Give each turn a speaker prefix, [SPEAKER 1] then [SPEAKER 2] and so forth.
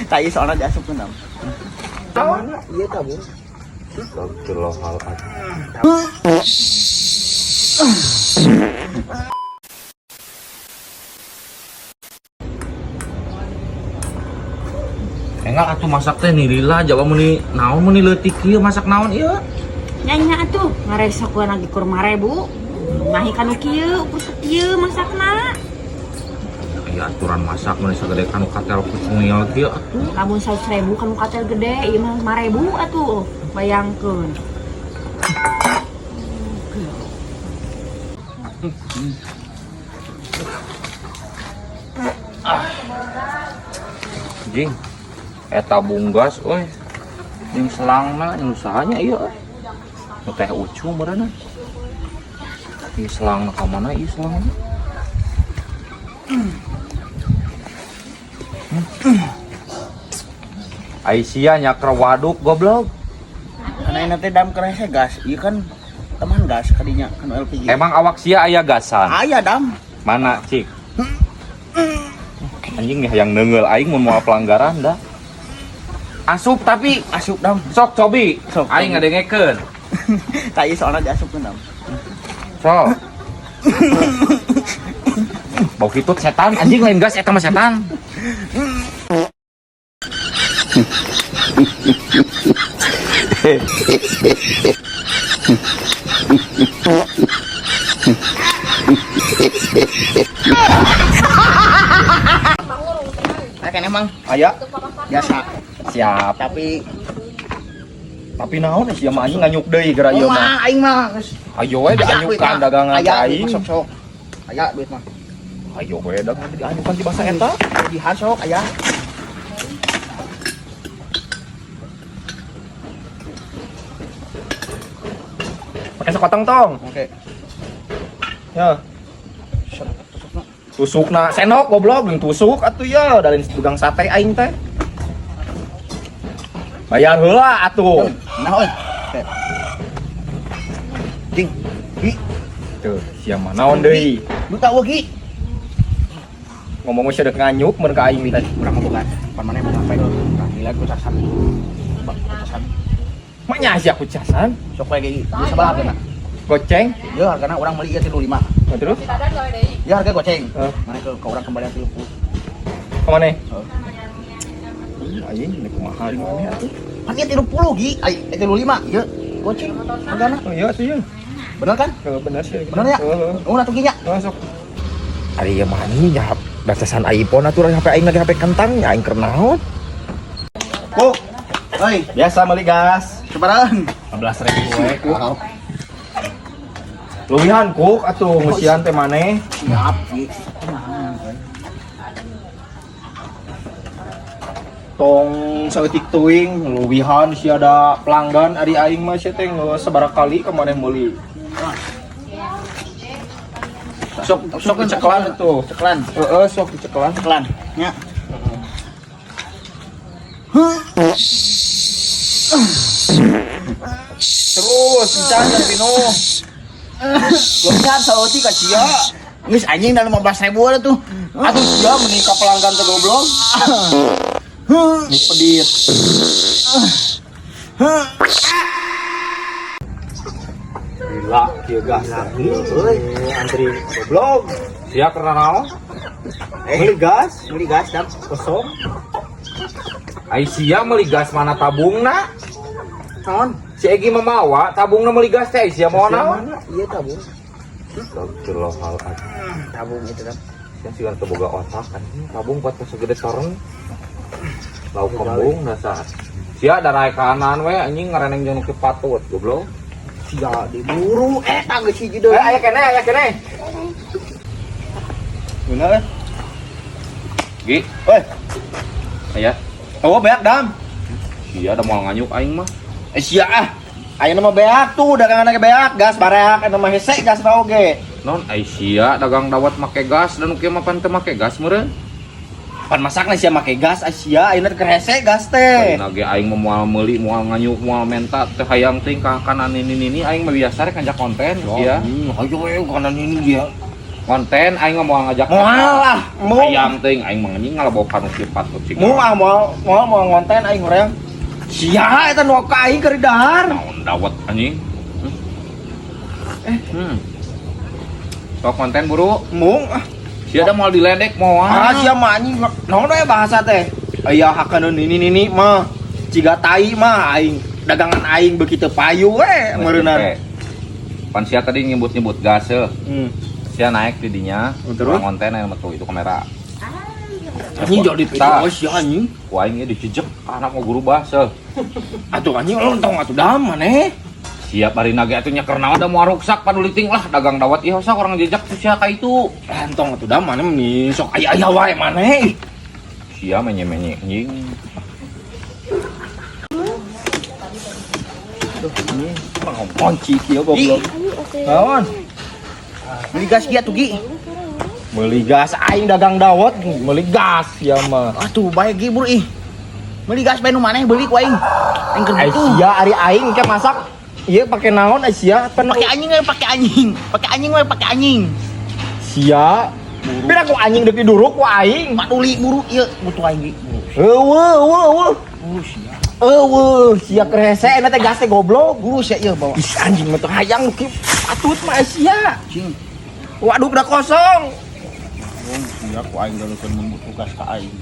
[SPEAKER 1] Tai soalnya diasupkeun dam.
[SPEAKER 2] Mana?
[SPEAKER 1] Iya tabung.
[SPEAKER 2] Enggak atuh masak teh nilila jawa meuni naon meuni leutik kieu masak naon ieu?
[SPEAKER 3] Nya atuh ngaresok we lagi kur 5.000. Mahi kanu kieu ukur sakieu masakna.
[SPEAKER 2] Aya aturan masak meuni sagede kanu katel kucungil kieu atuh.
[SPEAKER 3] Lamun 100.000 kanu katel gede, ieu mah 5.000 atuh. Bayangkeun.
[SPEAKER 2] Jing. Eta tabung gas euy. Jeung selangna jeung usahanya ieu euy. Nu teh ucu meureunna. Ieu selangna ka mana ieu selangna? Aisyah nyaker waduk goblok.
[SPEAKER 1] Karena ini teh dam kerasa gas. Iya kan teman gas kadinya kan LPG.
[SPEAKER 2] Emang awak sia aya gasan?
[SPEAKER 1] Aya dam.
[SPEAKER 2] Mana cik? Anjing nih hayang neunggeul aing mun moal pelanggaran dah. Asup tapi
[SPEAKER 1] Asup dam.
[SPEAKER 2] Sok cobi.
[SPEAKER 1] Sok,
[SPEAKER 2] aing
[SPEAKER 1] cobi.
[SPEAKER 2] Ngadengekeun.
[SPEAKER 1] Tai soalnya diasupkeun dam.
[SPEAKER 2] Sok. Bau kitut setan anjing lain gas eta mah setan.
[SPEAKER 1] Aya keneh mang.
[SPEAKER 4] Aya.
[SPEAKER 1] Biasa.
[SPEAKER 4] Siap.
[SPEAKER 1] Tapi
[SPEAKER 4] Tapi naon sia mah anjing nganyuk deui geura ieu mah.
[SPEAKER 1] mah aing mah geus.
[SPEAKER 4] Ayo we dianyukan dagangan
[SPEAKER 1] Aya
[SPEAKER 4] aing.
[SPEAKER 1] sok sok. Aya duit mah.
[SPEAKER 4] Ayo we dagangan dianyukan di basa eta.
[SPEAKER 1] Jihan sok aya.
[SPEAKER 4] Pakai sekoteng tong.
[SPEAKER 1] Oke.
[SPEAKER 4] Ya. Tusukna senok goblok jeung tusuk atuh ya dari tukang sate aing teh. Bayar heula atuh.
[SPEAKER 1] Nah euy. Oke. Jing. Gi.
[SPEAKER 4] Tuh, sia mah naon deui?
[SPEAKER 1] Lu tahu Gi?
[SPEAKER 4] Ngomong geus dek nganyuk mun ka aing teh.
[SPEAKER 1] Urang mah boga. Pan maneh boga apa itu? Gila kucasan. Kucasan.
[SPEAKER 4] Mah nya sia kucasan.
[SPEAKER 1] Sok we Gi. Ieu sabaraha hargana?
[SPEAKER 4] Goceng.
[SPEAKER 1] Ieu hargana urang meuli ieu 35.
[SPEAKER 4] Nah, terus
[SPEAKER 1] Ieu harga goceng.
[SPEAKER 4] Heeh.
[SPEAKER 1] Maneh ke urang kembalian 30.
[SPEAKER 4] Ka maneh?
[SPEAKER 1] Heeh.
[SPEAKER 4] Aing ini kumaha di maneh atuh.
[SPEAKER 1] Pan ieu 30 Gi. Ai 35 ieu goceng hargana.
[SPEAKER 4] Oh iya atuh ya.
[SPEAKER 1] Bener kan?
[SPEAKER 4] Heeh, bener sih.
[SPEAKER 1] Bener ya?
[SPEAKER 4] Heeh.
[SPEAKER 1] Oh, atuh Gi nya.
[SPEAKER 4] Heeh, sok. Ari ieu mah anjing nya batasan iPhone atuh HP aing lagi HP kentang nya aing keur naon?
[SPEAKER 1] Kuk. Oi,
[SPEAKER 4] Biasa meuli gas.
[SPEAKER 1] sabarahan?
[SPEAKER 4] 15.000 we kuk. Leuwihan kuk atuh ngeusian teh maneh.
[SPEAKER 1] Siap, Gi.
[SPEAKER 4] Tong saeutik teuing leuwihan sia ada pelanggan ari aing mah sia teh geus sabaraha kali ka maneh meuli. Sok sok diceklan atuh.
[SPEAKER 1] Ceklan.
[SPEAKER 4] Heeh, sok diceklan.
[SPEAKER 1] Ceklan. Nya.
[SPEAKER 4] Terus encan dan pinuh. Leuwihan saeutik ka sia.
[SPEAKER 1] Geus anjing da 15.000 ada tuh.
[SPEAKER 4] Atuh sia meuni ka pelanggan teh goblok. Ini pedit. Gila, kieu gas. Euy, antri goblok.
[SPEAKER 2] Sia keur naon?
[SPEAKER 4] Beli gas,
[SPEAKER 1] Beli gas dam.
[SPEAKER 4] Kosong.
[SPEAKER 2] Ai sia meuli gas mana tabungna?
[SPEAKER 1] Naon?
[SPEAKER 2] Si Egi mah mawa tabungna meuli gas teh ai sia mawa naon?
[SPEAKER 1] Mana? Iya tabung.
[SPEAKER 2] Astagfirullahaladzim.
[SPEAKER 1] Tabung itu dam.
[SPEAKER 2] Sia sih kan teu boga otak anjing tabung buat segede torong. Lauk kembung dasar. Sia darai kanan we anjing ngareneng jeung nu kieu patut goblok.
[SPEAKER 1] Sia diburu eta geus hiji deui.
[SPEAKER 4] Eh, aya keneh, aya keneh. Bener.
[SPEAKER 2] Gi,
[SPEAKER 4] Oi,
[SPEAKER 2] aya.
[SPEAKER 4] oh beak dam.
[SPEAKER 2] Sia da moal nganyuk aing mah.
[SPEAKER 4] Eh sia ah. Ayeuna mah beak tuh dagangan ge beak, gas bareak eta mah hese gas na oge.
[SPEAKER 2] Non ai sia dagang dawet make gas dan nu kieu mah pan teu make gas meureun.
[SPEAKER 4] Pan masakna sia make gas ai sia ayeuna keur hese gas teh.
[SPEAKER 2] Lain ge aing mah moal meuli, moal nganyuk, moal menta teu hayang teuing ka kanan nini nini aing mah biasa rek ngajak konten sia.
[SPEAKER 4] Ayo we kanan ini dia.
[SPEAKER 2] Konten aing mah moal ngajak.
[SPEAKER 4] Moal lah, mau.
[SPEAKER 2] Hayang teuing aing mah anjing ngalabokan nu kieu patut cing.
[SPEAKER 4] Mau ah moal moal mau ngonten aing hoream. Sia eta nu ka aing keur dahar.
[SPEAKER 2] Naon dawet anjing. Sok konten buru.
[SPEAKER 4] Mung ah.
[SPEAKER 2] Sia da moal diledek moal.
[SPEAKER 4] Ah sia mah anjing naon we bahasa teh? Aya hakaneun ini nini mah. Ciga tai mah aing. Dagangan aing beuki teu payu we meureunana.
[SPEAKER 2] Pan sia tadi nyebut-nyebut gas heuh. Sia naik di dinya.
[SPEAKER 4] Oh, terus?
[SPEAKER 2] Urang konten aya metu itu kamera.
[SPEAKER 4] Anjing jadi
[SPEAKER 2] Tah.
[SPEAKER 4] video sia anjing.
[SPEAKER 2] Ku aing ieu dijejek anak mau guru bahasa.
[SPEAKER 4] Atuh anjing lontong atuh dam maneh.
[SPEAKER 2] Siap ari naga atuh nya keur naon da moal ruksak paduliting lah dagang dawet ieu sok orang jejak tuh sia ka itu.
[SPEAKER 4] Lontong atuh dam maneh meni sok aya-aya wae maneh.
[SPEAKER 2] Sia menye-menye anjing.
[SPEAKER 4] Kunci kieu goblok. Naon?
[SPEAKER 1] Beli gas kieu tuh Gi.
[SPEAKER 4] Meuli gas aing dagang dawet, meuli gas ya mah.
[SPEAKER 1] Atuh bae Gi buru ih. Beli gas bae nu maneh beuli ku aing. Aing keur
[SPEAKER 4] Ai
[SPEAKER 1] butuh.
[SPEAKER 4] sia ari aing ke masak ieu pake naon ai sia pan
[SPEAKER 1] Pakai anjing we, pakai anjing. Pakai anjing we, pakai anjing.
[SPEAKER 4] sia. Pira ku anjing deuk diduruk ku aing.
[SPEAKER 1] Paduli buru ieu butuh aing Gi. Buru.
[SPEAKER 4] Eueuh eueuh eueuh.
[SPEAKER 1] Buru sia.
[SPEAKER 4] Eueuh sia keur hese eta teh gas teh goblok.
[SPEAKER 1] Buru sia ieu bawa.
[SPEAKER 4] Ih anjing mah teu hayang nu kieu patut mah ai sia.
[SPEAKER 1] Cing.
[SPEAKER 4] Waduh udah kosong.
[SPEAKER 1] Sia ku aing galeukeun mun butuh gas ka aing.